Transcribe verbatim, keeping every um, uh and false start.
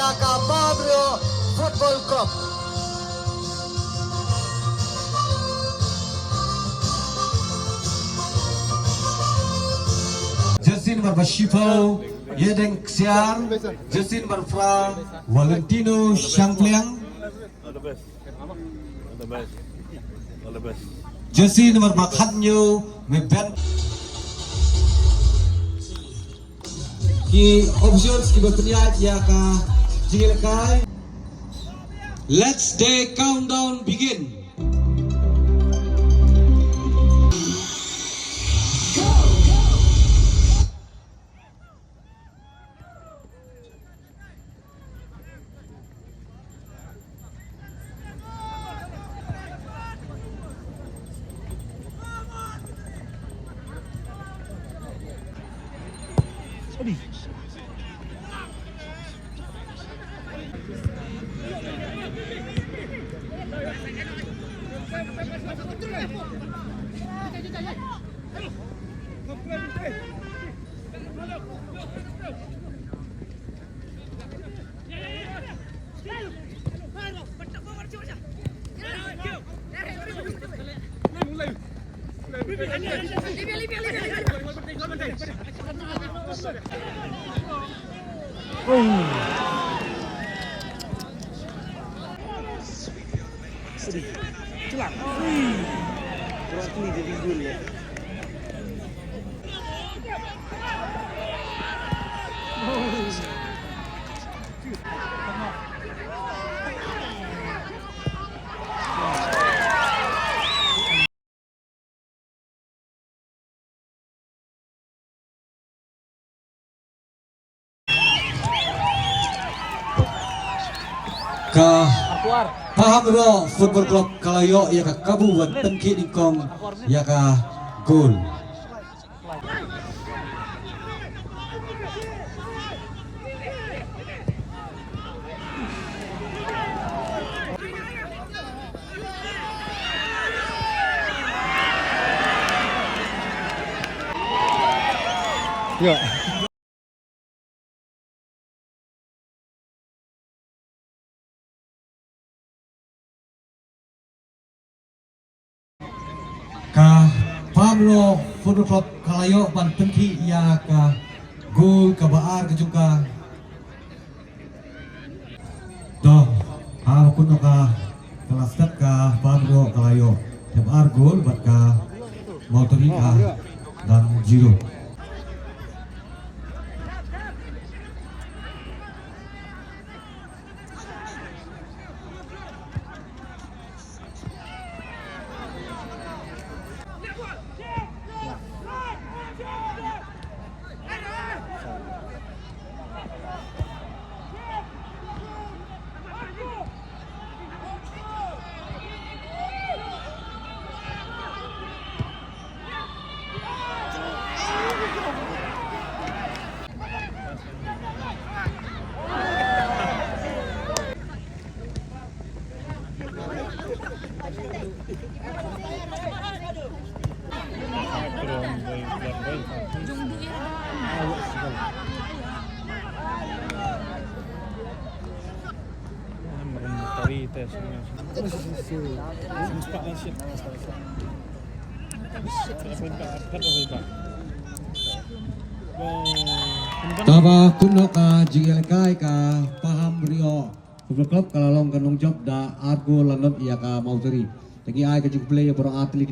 Ka Pamrio Football Club. Jersey number ba shiphew, Yedeng Ksiar. Jersey number phra, Valentino Shangpliang. All the best. All the best. All the best. Jersey number ba khathynñiew, Meben. Ki officials kiba pynïaid ïa ka jingïalehkai. Let's day countdown begin. Ka Paham Ro Football Club ka la ïoh ïa ka kabu ban pynkhih nyngkong ïa ka gol. Ka Pamlo Football Club ka la ïoh ban pynkhih ïa ka gol kaba ar ka jong ka. To, ha ba kut noh ka, ka la step ka Pamlo ka la ïoh. Thep ar gol bad ka Mawtari ka dang zero. Te ba kut noh ka jingïalehkai ka Paham Rio Football Club ka la long ka nongjop da ar gol la not ïa ka Mawtari. Te ngi ai ka jingkhublei ïa baroh ar tylli ki